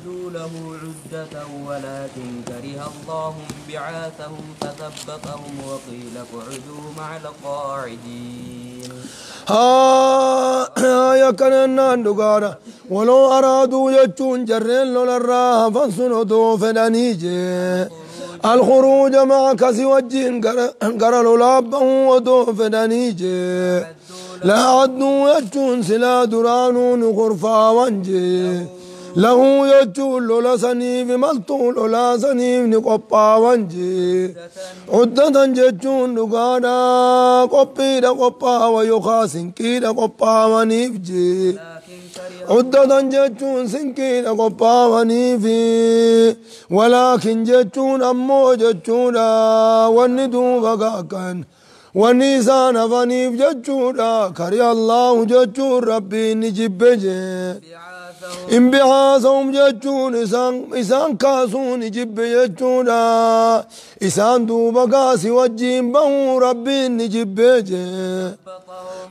لأعدوا له عدة ولكن كره الله انبعاثهم فثبطهم وقيل اقعدوا مع القاعدين. ها كان دغارا ولو أرادوا يجون جرين لولا الراها فانسنوا فدانيجي الخروج معك سوجين قرلوا لابه ودو فدانيجي لا عدوا يجون سلا درانون غرفا وانجي له يجون لولا سنيف ملطول لولا سنيف نقبا وانجي عدة ججون دغانا قبيدا قبا ويخاسن كيدا قبا ونيفجي عدة جتون سنكين قبا ونيفي ولكن جتون أمو جتونا والندو بقاكا والنيسان فنيف جتونا كري الله جتون ربي نجيب انبعاثهم جتون إسان كاسون جب جتونا إسان دوبا قاسي وجين بهو ربي نجيب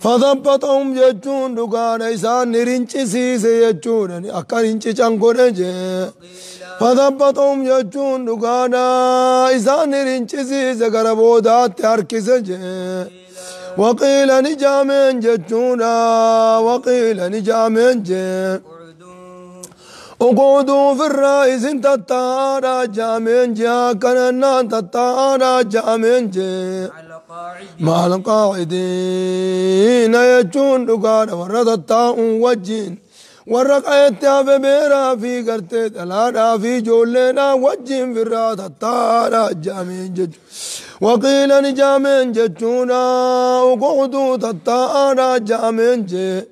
فثبطهم جتون دقان إسان نرنش سيسي جتون أكرنش چنگورج فثبطهم جتون دقان إسان نرنش سيسي قربودات تركسج وقيل نجامين جتونا وقيل نجامين جتون اقعدوا في الرئيس تتارا جامين جا كننا تتارا جامين جا مع القاعدين يجون دقان ورد التاء وجين ورقعت في بيرا في قرتت لا في جولنا وجين في الرات التارا جامين جج وقيل نجامين ججونا اقعدوا تتارا جامين جا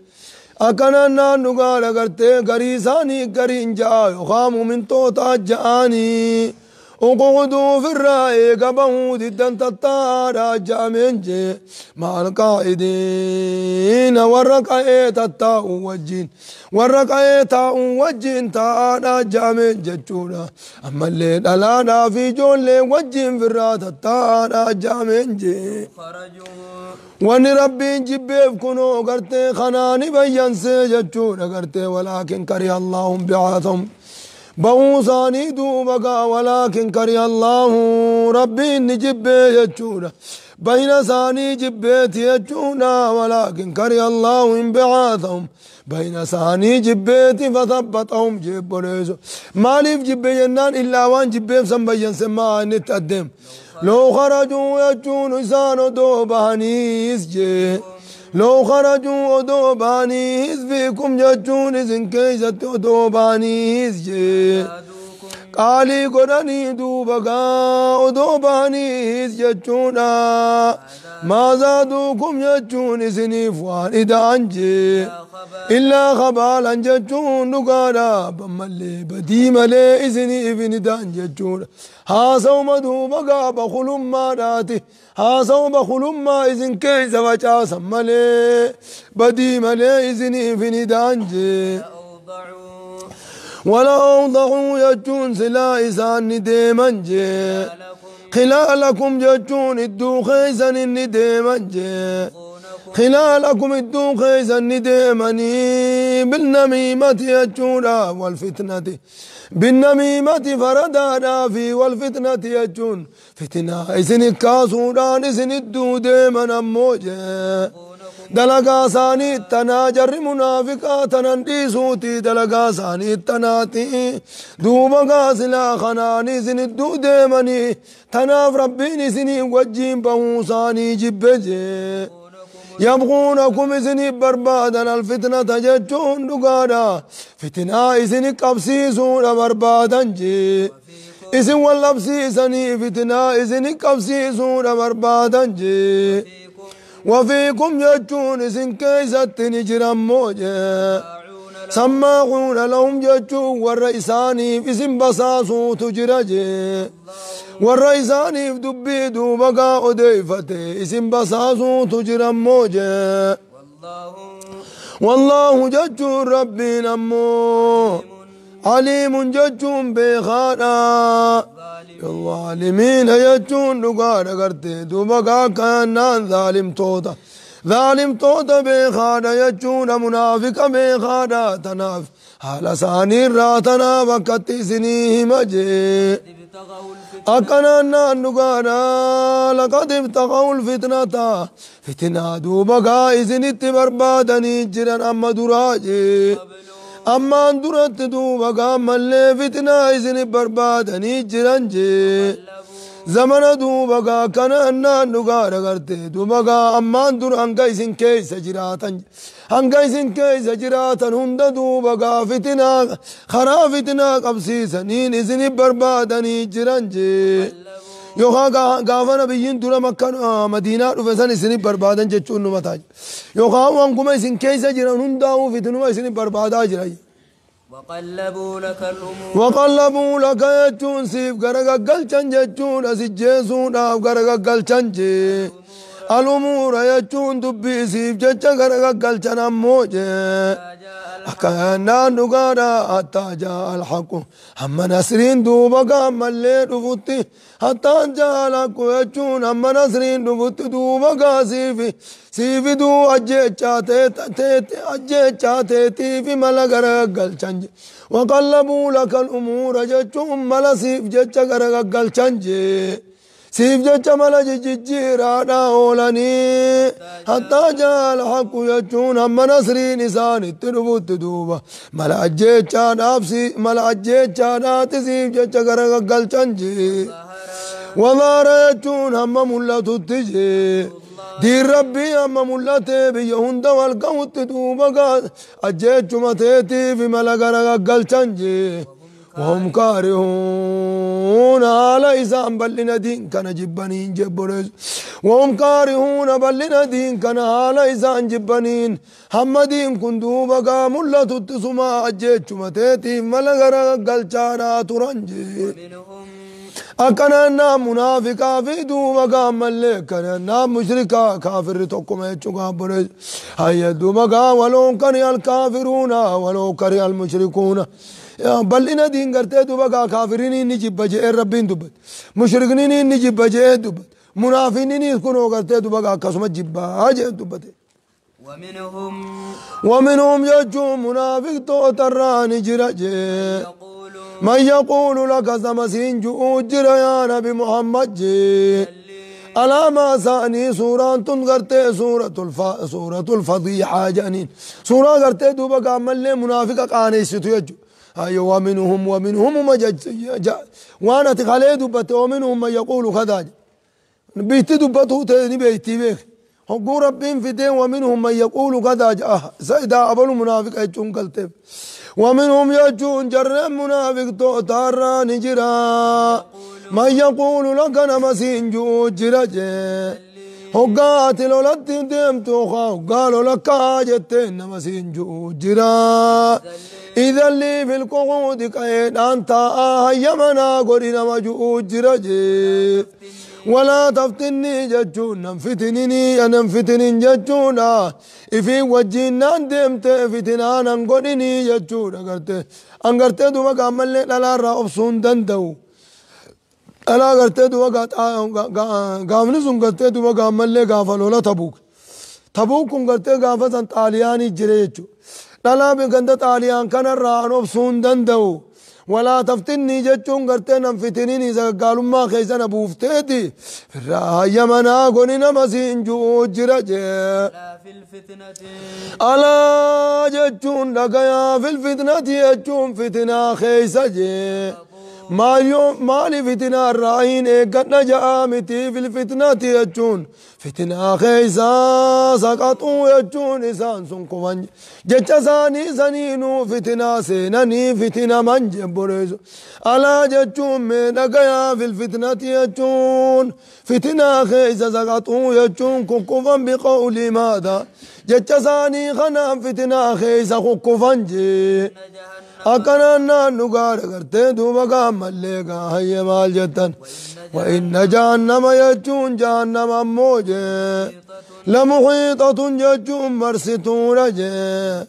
أكننا نقال قرتي قريساني قرين جا يخام من توتا جاني اقعدوا في الرأي قبهو ضدا تتارا جامين جي مع القائدين والرقعي تتاء وجين والرقعي تاء وجين تانا جامين جتونا أما اللي دلانا في جول وجين في الرأي تتارا جامين جي وان ربي جبيف كنو قرتي خناني بيان سيجتونا قرتي ولكن كره الله بعاثهم بوصاني دوبك ولكن كره الله ربي نجبي يجونا بين ثاني جبيت يجونا ولكن كره الله انبعاثهم بين ثاني جبيت فثبطهم جبريزو مالف جبي جنان إلا وان جبيف سنبين سما نتقدم لو خرجوا يجون إسان دوبانيس جي لو خرجوا دوبانيس فيكم ججون إذن كيزت دوبانيس جي قالي قراني دوبقا دوبانيس ججونا ما زادوكم ججون إذن فوان إدان جي إلا خبالا ججون نقانا بمالي بديم لي إذن إبن دان ججون هاسو مدوبقا بخلوم ما داتي هاسو بخلوم ما إذن كيس وجاسم مالي بديم لي إذن إبن دان جي ولا أوضعوا يجون سلا إسان نديمن جي خلالكم ججون الدو خيسا نديمن جي خلالكم الدو خيسا نديمني بالنميمة يجونا والفتنة بالنميمة فردانا في والفتنة يجون فتنة إسن الكاسودان إسن الدو ديمن أموجي دلقا ساني تناجر منافقا تنندي سوتي دلقا ساني تناتي دوبقا سلا خناني سن الدو ديمني تناف ربيني سني وجين بهوساني جبجي يبغونكم سني بربادا الفتنة ججون دقانا فتنة سني قبسيسون بربادا جي إسن واللبسيسني فتنة سني قبسيسون بربادا جي وفيكم ججون إسن كيست نجرم موجة سماعون لهم ججون والرئيساني في إسن بصاصو تجرجي والرئيساني في دبي دوبقا أديفتي إسن بصاصو تجرم موجة والله ججون ربي نمو عليم ججون بخانا الظالمين يجون دقارة قرتي دوبقا كانان ظالم توتا ظالم توتا بخانا يجون منافق بخانا تناف Haala isaanii irraa tanaaf akkatti isinii hima jee. ابتغوا الفتنة Akkanaan naan dhugaadha laqad ibtaqaw lfitnata fitinaa duuba gaa isinitti barbaadanii jiran amma duraa jee. Ammaan duratti duuba gaa ammallee fitinaa isini barbaadanii jiran jee. Zamana duuba gaa kanaan naan dhugaadha gartee duuba gaa ammaan dura hanga isin keessa jiraatan hanga isin keessa jiraatan hunda duuba gaa fitinaa karaa fitinaa qabsiisaniin isini barbaadanii jiran jee. Yookaan gaafa nabiyyiin dura makka madiinaa dhufe san isini barbaadan jechuun numa ta'a. Yookaan wanguma isin keessa jiran hundaa'uu fitinuma isini barbaadaa jira. وقلبوا لك الأمور وقلبوا لك jechuun siif garagaggalchan jechuudha si jeesuudhaaf garagaggalchan jee. Alumuura jechuun dubbii siif jecha garagaggalchan ammoo jee. جاء Akkanaan dhugaadha hattaa jaa alhaqu hamma nasriin duuba gaammallee dhufutti hattaa jaa alhaqu jechuun hamma nasriin dhufutti duuba gaa siifi siifiduu ajjeechaa teetiifi mala garagaggalchan je. Waqallabuu laka alumuura jechuun mala siif jecha garagaggalchan jee. Siif jecha mala jijjiiraadha oolanii hattaa jaal haqu jechuun hamma nasriin isaanitti dhufutti duuba mala ajjeechaadhaaf mala ajjeechaadhaati siif jecha garagaggalchan jee. Wadaara jechuun hamma mul'atutti jee. Diin rabbii hamma mul'atee biyya hunda wal ga'utti duuba ajjeechuma teetiif mala garagaggalchan jee. وهم كارهون على إسان بل لنا دين كان جبانين جبرز وهم كارهون بل لنا دين كان على إسان جبانين هم دين كندوبا قاموا تتسما أجيتش متيتي ملغرا قلچانا ترنجي ومنهم Akkana munaafiqaa fi duuba gaammallee kana mushrikaa kaafirri tokkuma jechuu gaabbolees hayya duuba gaa waloon kari alkaafiruuna waloo kari almushrikuuna bal'ina diin gartee duuba gaa kaafiriin inni jibba je'ee rabbiin dubbate mushrikniin inni jibba je'ee dubbate munaafiqniin kunoo gartee duuba gaa akkasuma jibbaa je'ee dubbate. ومنهم ومنهم jechuun munaafiqtoota irraa ni jira jee. يقول من يقول لك سمسين جؤجر يا نبي محمد جي ألا ما سأني سورة تنغرتي سورة الفضيحة جانين سورة غرتي دوبا قامل لي منافق قاني ستو يجو أيوة ومنهم ومنهم ما جا وانا تخلي دوبته ومنهم من يقول كذا بيتي دوبته تاني بيتي بيك حقو ربين في دين ومنهم من يقول كذا جاء سيدا أبو المنافق يجون قلتب ومنهم يجون جر منافق تؤتر نجرا من يقول لك نمسين جوجرا حقات لولت ديمتو قالوا لك جتين نمسين جوجرا إذا اللي في القعود كأن أنت هيمنا قرنا مجوجرا ولا تفتني جتون نفتنني أنا فتنين جتونا إفي وجهنا ندمت فتنا نقولني جتون أقرت أنقرت دوما كمل لا لا رأبسون دندو أنا قرت دوما قامني سون قرت دوما كمل لي قافل ولا تبوك تبوك قرت قافل سن طالياني جريتشو لا لا بقند طاليان كان الرأبسون دندو ولا تفتني جتون قرتين انفتنيني إذا قالوا ما خيزنا بوفتيتي في منا قولنا مسين جوجرا لا في الفتنة ألا جتون لقيا في الفتنة جتون فتنة خيسة جي ما يوم ما لي فتنة الرأيين قد نجا متي في الفتنة يجون فتنة خيسة سقطوا يجون إنسان سنكوان جتش ساني سنينو فتنة سينني فتنة من جبرز ألا جتون من لقيا في الفتنة يجون فتنة خيسة سقطوا يجون كوكوان بقول ماذا جتش ساني خنا فتنة خيسة كوكوان جي جهنم أكنا نقار قرتي دوبا قام اللي هيا مال جتن وإن جهنم يجون جهنم أموجي لمحيطة ججون مرستون جي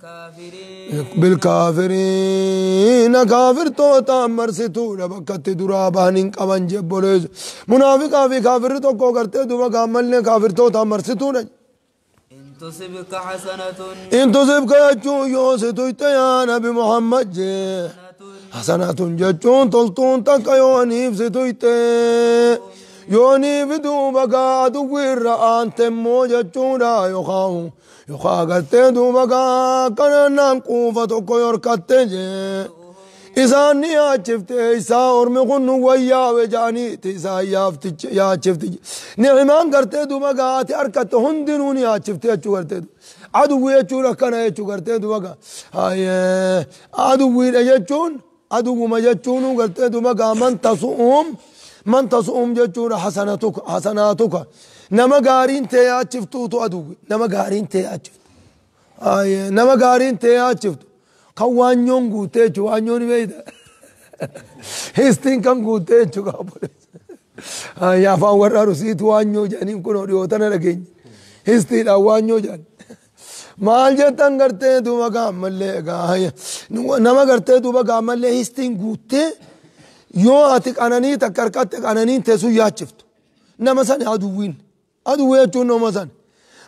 كافرين بالكافرين كافر توتا مرستون بكت درابان قبن جبوليز منافقا في كافر تو کو کرتے دوبا قام اللي كافر توتا مرستون إن تصبك حسنة In tusibka jechuun yoo si tuyte yaa Nabi Muhammad jee. Hasanatun jechuun toltuun takka yooniif si tuyte. Yooniif duuba gaa aduwwi irra aante immoo jechuudha yookaan yookaan gartee duuba gaa akkanannaan quufa tokko yorkatte jee. Isaan ni yaachifte isaa ormi kun nu wayyaawe jedhaniiti isaan yaachifte. Ni'imaan gartee duuba gaa ati harkatte hundinuu ni yaachifte jechuu gartee aduwwi jechuun akkana jechuu gartee duuba gaa. Aduwwiidha jechuun aduwwuma jechuun gartee duuba gaa man tasu'um man tasu'um jechuudha hasanatuka hasanaatuka nama gaariin tee yaachiftuutu aduwwi nama gaariin tee yaachiftu. Nama gaariin tee yaachiftu. Kan waanyoon guutee jechuudha waanyoon beeyta. Histiin kan guutee jechuudha obboleessa. Afaan warra Arusiitu waanyoo jedhaniin kun dhiyootana dhageenya. Histiidhaan waanyoo jedhan. Maal jettan gartee duuba gaammallee nama gartee duuba gaammallee histiin guuttee yoo ati qananii takka harkatte qananiin teessuu yaachiftu. Nama sani aduwwiin. Aduwwii jechuun nama sani.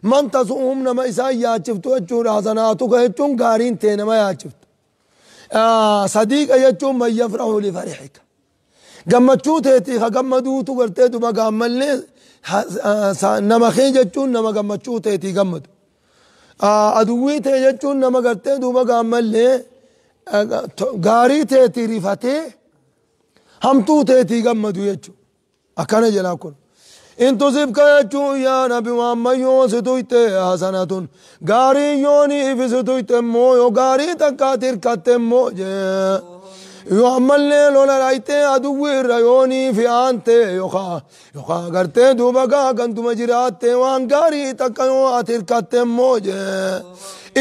Man tasu'um nama isaan yaachiftu jechuudha hasanaatuka jechuun gaariin tee nama yaachiftu. Sadiiqa jechuun man yafrahu li farihika. Gammachuu teetii ka gammaduutu gartee duba gaammallee nama kee jechuun nama gammachuu teetii gammadu. Aduwwii tee jechuun nama gartee duuba gaammallee gaarii teetii rifatee hamtuu teetii gammadu jechuudha. Akkana jedhaa kun. In tusibka jechuun yaa Nabi Muhammad yoo si tuyte hasanatun gaarii yooniif si tuyte immoo yoo gaarii takkaati hirkatte immoo jee. Yoo ammallee lola dhaytee aduwwi irra yooniif aante yookaan yookaan gartee duuba gaa ganduma jiraatte waan gaarii takka yoo ati hirkatte immoo jee.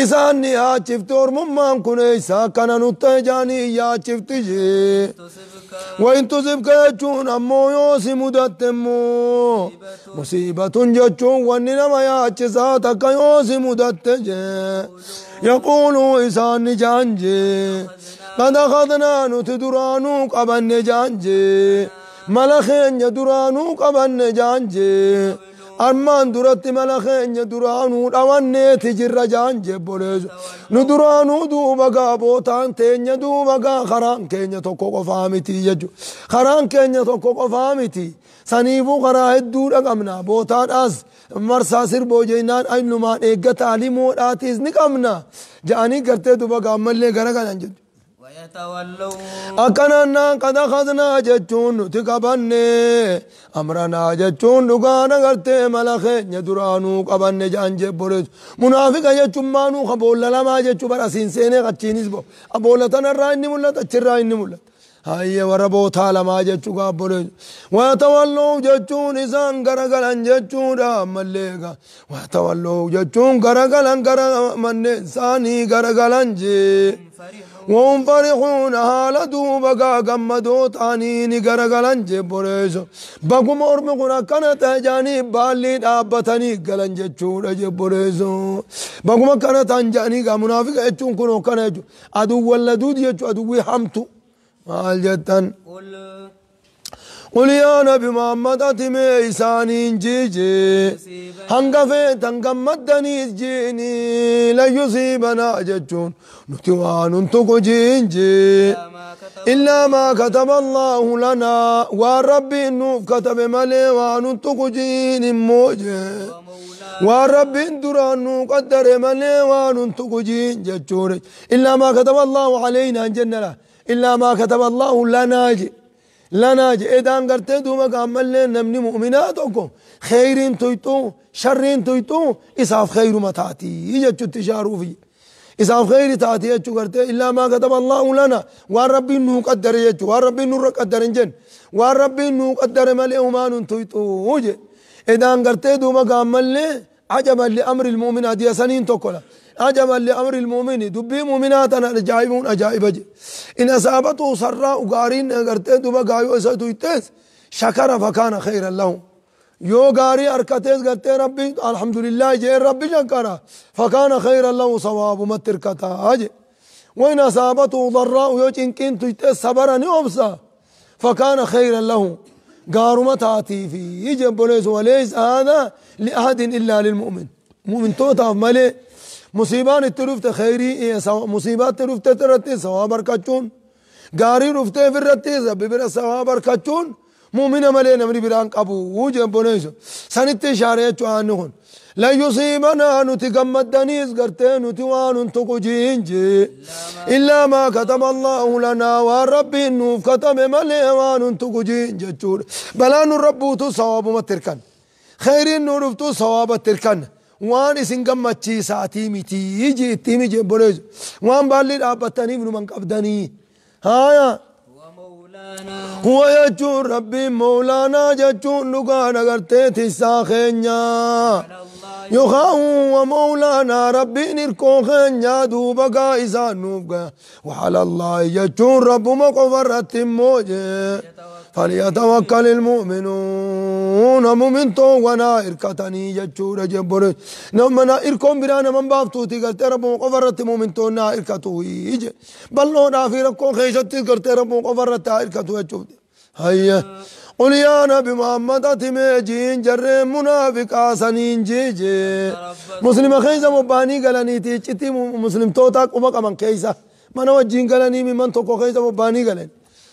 Isaan ni yaachifte ormummaan kun eessa akkana nutti jaanii yaachifti jee. تصبك Wain tusibka jechuun ammoo yoo si mudatte immoo musiibatun jechuun wanni nama yaachisaa takka yoo si mudatte jee. Yaquuluu isaan ni jaan jee. Qad akhadnaa nuti duraanuu qabanne jaan jee. Mala keenya duraanuu qabanne jaan jee. Armaan duratti mala keenya duraanuu dhawanneeti jirra jaan jebboleessu. Nu duraanuu duuba gaa bootaan teenya duuba gaa karaan keenya tokko qofaa miti jechuudha. Karaan keenya tokko qofaa miti. Saniifuu karaa hedduudha qabna. Bootaadhaas marsaa sirboo jennaan aynumaan eeggataa limoodhaatiis ni qabna. Ja'anii gartee duuba gaa ammallee gara galan jechuudha. ويتولوا Akkanannaan qad akhadnaa jechuun nuti qabanne amranaa jechuun dhugaana gartee mala keenya duraanuu qabanne ja'an jebboleessu. Munaafiqa jechuun maanuu ka boolla lamaa jechuu bara asiin seenee achiinis bo. Boolla tanarraa inni mul'ata achirraa inni mul'ata. Hayyee warra bootaa lamaa jechuu gaabboleessu. Wayatawalloo jechuun isaan garagalan jechuudha ammallee egaa. Wayatawalloo jechuun garagalan gara manneen isaanii garagalan jee. فرحون وهم فرحون haala duuba gaa gammadoo ta'anii ni garagalan jebboleessu. Baguma ormi kun akkana ta'e jedhanii baallii dhaabbatanii galan jechuudha jebboleessu. Baguma akkana ta'an jedhanii gaa munaafiqa jechuun kun akkana jechuudha. Aduwwan laduud jechuudha aduwwii hamtu. Maal jettan? قل قل يا نبي محمد ati mee isaaniin jiiji. Hanga feetan gammaddaniis jiini lan yusiibanaa jechuun nuti waan nun tuqu jiin jee. ما كتب إلا ما كتب الله لنا waan rabbiin nuuf katabe malee waan nun tuqu jiin immoo jee. ومولانا Waan rabbiin duraan nuu qaddare malee waan nun tuqu jiin jechuudha. إلا ما كتب الله علينا jenna la. إلا ما كتب الله لنا je. Lanaa je edaan gartee duuba gaammallee namni mu'minaa tokko kheyriin tuyxuu sharriin tuyxuu isaaf kheyruma taatii jechuutti ishaaruufi. Isaaf kheyri taati jechuu gartee illaa maa kataba Allahu lana waan rabbiin nuu qaddare jechuu waan rabbiin nurra qaddare hin jenne waan rabbiin nuu qaddare malee humaa nun tuyxuu je. Edaan gartee duuba gaammallee ajaban li amri lmu'min hadiya saniin tokko la. عجبا لأمر المؤمن دبي مؤمنات أنا عجائبون عجائب جي. إن أصابته سراء غارين غرتي دوبا غايو إسا تويتس شكر فكان خيرا له. يو غاري أركتيس غرتي ربي الحمد لله جي ربي شكر فكان خيرا له صواب متركتا أجي. وإن أصابته ضراء يو چنكين تويتس صبر نيوبسا فكان خيرا له. غارمة تاتي في يجب وليس هذا لأحد إلا للمؤمن. Mu'mintootaaf malee musiibaan itti dhufte khayrii, musiibaa itti dhufte irratti sawaaba argachuun, gaarii dhufteef irratti Rabbi bira sawaaba argachuun mu'mina malee namni biraan qabu jebboneessu. Sanitti ishaare jechuu aanni kun. Lan yusiibanaa nuti gammaddaniis gartee nuti waan hun tuqu jiinji. Illaa maa kataba Allahu lanaa, waan Rabbiin nuuf katabe malee waan hun tuqu jiin jechuudha. Balaan nu rabbuutu sawaabumatti hirkan. Khayriin nu dhuftu sawaabatti hirkan. Waan isin gammachiisaatii miti ji itti himi jebboneessu. Waan baalli dhaabbattaniif numan qabdanii. Haaya. ومولانا. Huwa jechuun Rabbiin, Moolaanaa jechuun dhugaan agartee tissaa keenya. على الله Yookaan huwa Moolaanaa, Rabbiin hirkoo keenya, duuba gaa isaan nuuf gaa. وعلى الله jechuun Rabbuma qofa irratti immoo jee. فليتوكل المؤمنون, mu'mintoowwan haa hirkatanii jechuudha jebbore. Nama hirkoon biraa naman baaftuuti gartee Rabbuma qofa irratti mu'mintoonni haa hirkatu je. Bal'oodhaa fi rakkoo keessatti gartee Rabbuma qofa irratti haa hirkatu jechuudha. Hayya. قل يا نبي محمد ati mee jiin jarreen munaafiqaa saniin jeeje. Muslima keessa bobba'anii galaniiti iccitii muslimtoota quba qaban keessa mana wajjin galanii miman tokko keessa bobba'anii galan.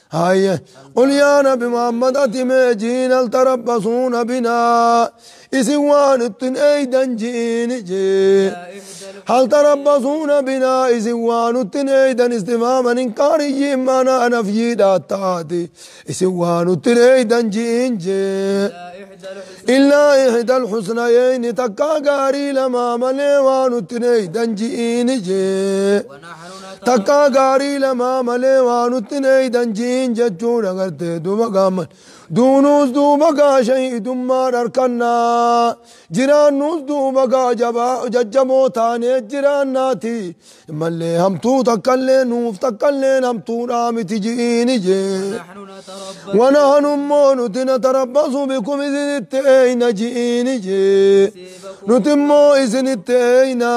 Hayya. قل يا نبي محمد ati mee jiin هل تربصون بنا isin waan ittiin eeydan jiin jee. إحدى هل تربصون بنا isin waan ittiin eeydan, استفهاما إنكاري معنى نفيي taate, isin waan ittiin eeydan jiin jee. إحدى الحسنى إلا إحدى الحسنيين, takkaa gaarii lamaa malee waan ittiin eeydan jiin jee. ونحن نتربص Takkaa gaarii lamaa malee waan ittiin eeydan jiin jechuudha gartee duuba gaamman. Duunuus duuba gaa shahiidummaan harkannaa, jiraannuus duuba gaa jabaa jajjaboo taanee jiraannaati mallee hamtuu takkallee nuuf takkallee hamtuudhaa miti ji'iini jee. نحن نتربص ونحن immoo nuti نتربص بكم isinitti eeyna ji'iini jee. Nuti immoo isinitti eeyna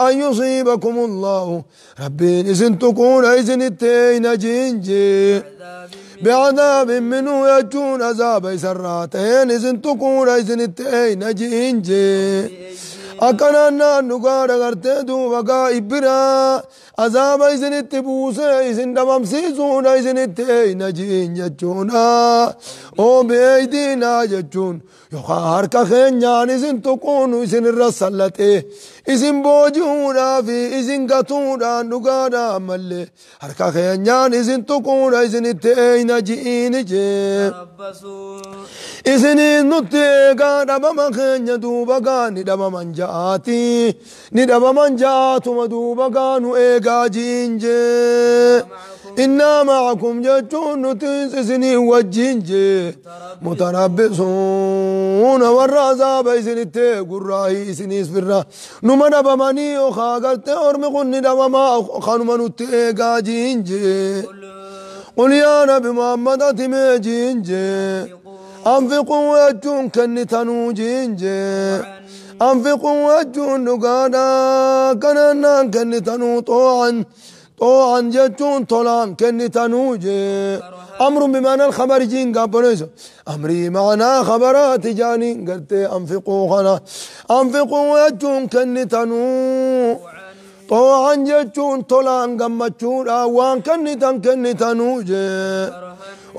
أن يصيبكم الله, Rabbiin isin tuquudha isinitti eeyna ji'in jee. عذاب بعذاب منه jechuun azaaba isarraa ta'een isin tuquudha isinitti eeyna ji'in jee. Akkanaan naannu gaadha gartee duuba gaa ibbiraa azaaba isinitti buusee isin dhabamsiisuudha isinitti eeyna ji'in jechuudha. Oo بأيدينا jechuun yookaan harka keenyaan isin tuquun isin irra sallatee isin booji'uudhaa fi isin gatuudhaan dhugaadha ammallee harka keenyaan isin tuquudha isinitti eeyna ji'iin jee. تربصوا Isiniin nutti eegaa dhabama keenya, duuba gaa ni dhabaman ja'aati, ni dhabaman ja'aatuma duuba gaa nu eegaa ji'in jee. إنا معكم jechuun nuti isinii wajjin jee. متربصون, warra azaaba isinitti eegurraahi isiniis birra numa dhabamanii yookaa gartee ormi kun ni dhabamaa kanuma nutti eegaa ji'in jee. قل قل يا نبي محمد ati mee jiin jee. أنفقوا jechuun kennitanuu jiin jee. أنفقوا jechuun dhugaadha kanannaan kennitanuu طوعا, طوعا jechuun tolaan kennitanuu jee. أمر بمعنى الخبر jiin gaabboneessu. أمري معنى خبرات jaaniin gartee أنفقوا kana. أنفقوا jechuun kennitanuu. طوعا jechuun tolaan gammachuudha waan kennitan kennitanuu jee.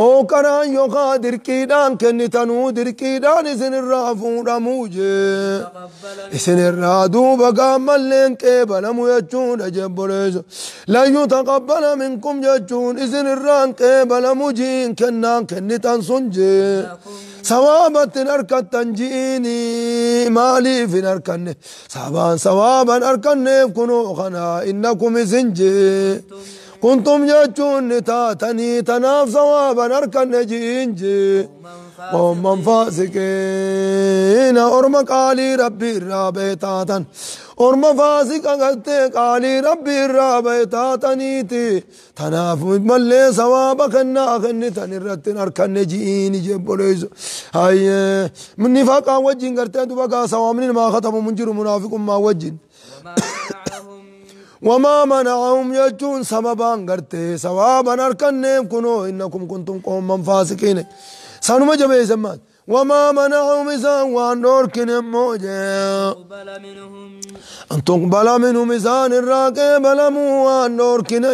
Oo karaan yookaan dirqiidhaan kennitanuu dirqiidhaan isinirraa fuudhamuu jee. تقبل Isinirraa duuba gaammalleen qeebalamu jechuudha jebboleessu. لن يتقبل منكم jechuun isinirraan qeebalamu jiin kennaan kennitan sun jee. Sawaabatti hin harkattan ji'iini. Maaliif hin harkanne? Sabaan sawaaban harkanneef kunoo kana إنكم isin jee. كنتم jechuun ni taatanii tanaaf sawaaban harkanne ji'iin jee. قوما فاسقين, orma qaalii Rabbii irraa ba'e taatan, orma faasiqa galtee qaalii Rabbii irraa ba'e taataniiti, tanaaf mallee sawaaba kennaa kennitan irratti hin harkanne ji'iini jebboleessu. Hayyee, nifaaqaan wajjin gartee duba gaa sawaabni namaa katabamu hin jiru munaafiqummaa wajjin. وما منعهم وما منعهم jechuun sababaan gartee sawaaban harkanneef kunoo إنكم كنتم قوما فاسقين sanuma jabeessan maal. وما منعهم إسان وان دوركن موجه تقبل منهم أن تقبل منهم إسان الراقب لمو وان دوركن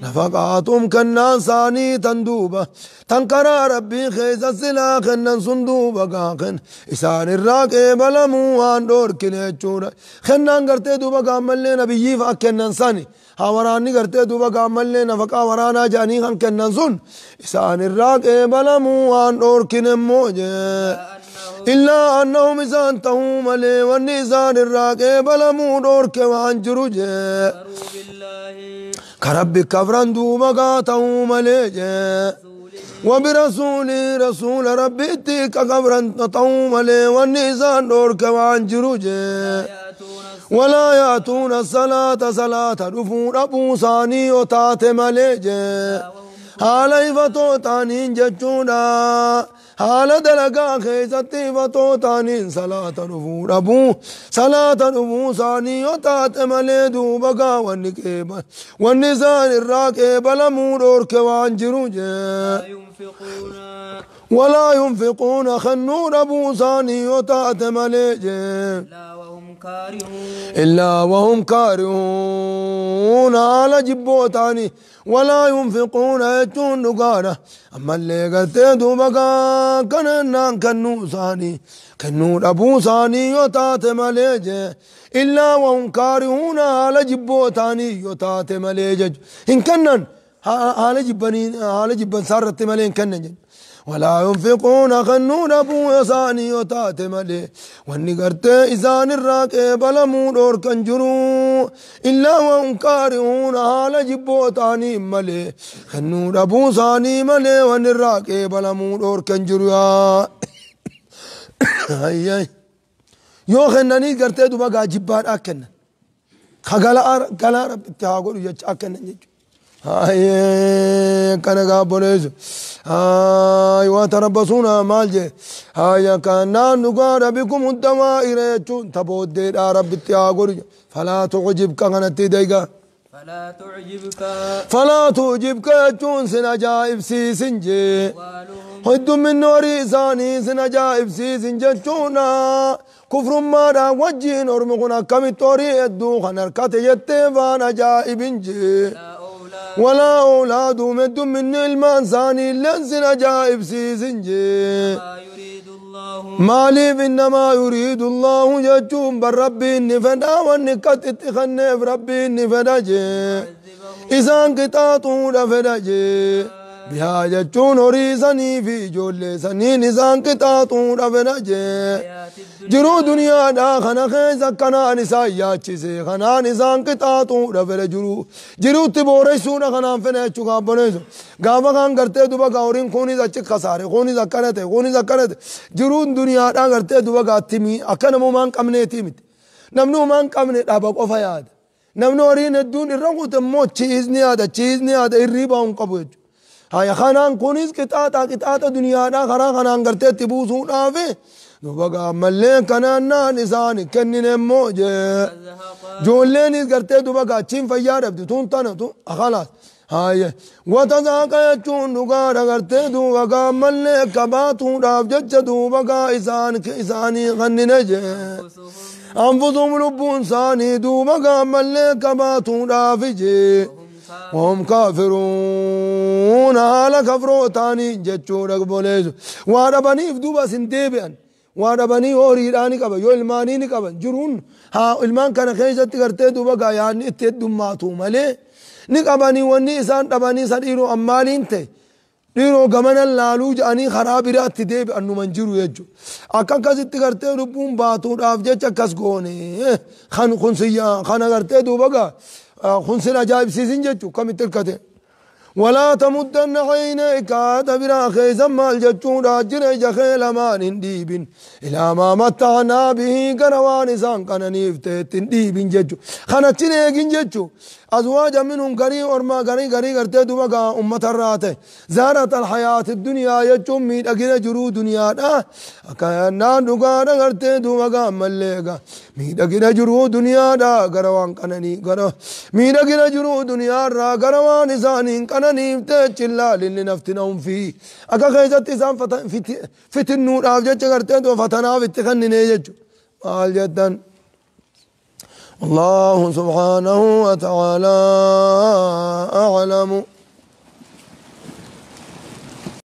نفقاتهم كنان ساني تندوبة تنكرا ربي خيز السلا خنن صندوبة قاقن إسان الراقب لمو وان دوركن جورا خنن قرتي دوبة قامل لنا بيجيف أكنن ساني هاوراني قرتي دوبة قامل لنا فقا ورانا جاني خن كنن سن إسان الراقب لمو وان دوركن موجه إلا أنهم إسان تهوم لي والنسان الراقب لمو دورك وان جروجه كفروا بالله كرب كفران دوبا قاتهم لي وبرسولي رسول ربي تيك كفران تهوم لي والنسان دورك وان جروجه يأتون ولا يأتون الصلاة صلاة رفور أبو ساني وتات مليجه حالي فتو تانين جچونا حال دلقا خيزتي فتو تانين صلاة رفور أبو صلاة رفو ساني وتات ملي دوبقا ونكيبا والنسان الراكب لمور أورك وانجروجه لا ينفقون ولا ينفقون خنور أبو ساني وتات مليجه لا وهم كارهون إلا وهم كارهون على جبوتاني ولا ينفقون يجون نقارة أما اللي قرتي بقى كننا كنو ساني كنو أبو ساني يتات مليجة إلا وهم كارهون على جبوتاني يتات مليجة إن كنن على جبنين على جبن سارت ملين كنن ولا ينفقون خنون أبو يساني يتات ملي والنقرت إسان الراكب لمو دور كنجرو إلا وهم كارهون على جبوتاني ملي خنون أبو ساني ملي والراكب لمو دور كنجرو هاي يو خنني قرت دوبا جبار أكن خغلا غلا رب تاغور يچ أكن هاي كان غابونيز هاي وتربصونا مالجي هاي كان نغار بكم الدوائر يچون تبود رب تياغور فلا تعجبك كانت ديغا فلا تعجبك فلا تعجبك يچون سنجائب سيسنجي أموالهم هد من نوري ساني سنجائب سيسنجي چونا كفر ما را وجين ورمغنا كم توري الدو خنركت يتفان عجائب جي لا أولاد ولا أولاد مد من المانساني لنسن عجائب سيسنجي ما يريد الله مالي إنما يريد الله يجوم بالرب النفدا والنكت اتخنف ربي النفدا جي يعذبهم إذا قطعتوا لفدا جي بها جتون هريسني في جول سنين إذا قطعتوا لفدا جي الحياة الدنيا jiruu duniyaadhaa kana keessa akkanaan isaan yaachise kanaan isaan qixaaxuudha fedhe jiru jiruutti booressuudha kanaan fedhe jechuu gaabboneessu gaafa kan gartee duba gaa horiin kunis achi kasaare kunis akkana ta'e kunis akkana ta'e jiruun duniyaadhaa gartee duba gaatti akka namumaan qabneetii miti namni humaan qabne dhaba qofa yaada namni horiin hedduun irra kute immoo chiizni yaada chiizni yaada hirriibaa hin qabu jechuudha. Haya kanaan kunis qixaaxa qixaaxa duniyaadhaa karaa kanaan gartee itti buusuudhaafi duuba gaammallee kanaan naan isaan kennine immoo jee تزهق Ijoolleenis gartee duuba gaachiin fayyaa dhabdi tun tana tun akalaas haye wata zaaqa jechuun dhugaadha gartee duuba gaammallee kabaatuudhaaf jecha duuba gaa isaan isaanii kennine jee أنفسهم anfusum lubbuun isaanii duuba gaammallee kabaatuudhaaf jee وهم وهم كافرون على كفروتاني جچودا بوليس وادبني دوبا سنديبن وادبني هوريداني قبا يو الماني ني قبا جرون ها المان كان خيزت غرتي دوبا غايان ات دماتو مالي ني قبني وني اسان دبني سديرو امالين تي dhiiroo gamanan laaluu jedhanii karaa biraatti deebi'an numan jiru jechuudha. Akka akkasitti gartee lubbuun baatuudhaaf jecha akkas goone kan kun siyyaa kana gartee duuba gaa kun sin ajaa'ibsiisin jechuudha kamitti hirkate. ولا تمدن عينيك تبرا خيزا مال جتشودا جري جخيل ما انديبن إلى ما متعنا به قروان إسان كان نيفتت انديبن جتشو خنا تنيجن جتشو أزواجا منهم غري أرما غري غري غرتي دوبا غا أمة الراتي زارت الحياة الدنيا يجوم ميد أجل جرو دنيا دا أكانا دوغا غرتي دوبا غا مليغا ميد أجل جرو دنيا دا غروان كنني غرو ميد أجل جرو دنيا را غروان إسانين كنني تجلا لنفتنهم فيه أكا خيزت إسان فتنور أفجج غرتي دو فتنا فتخنني يجو قال جدا الله سبحانه وتعالى أعلم.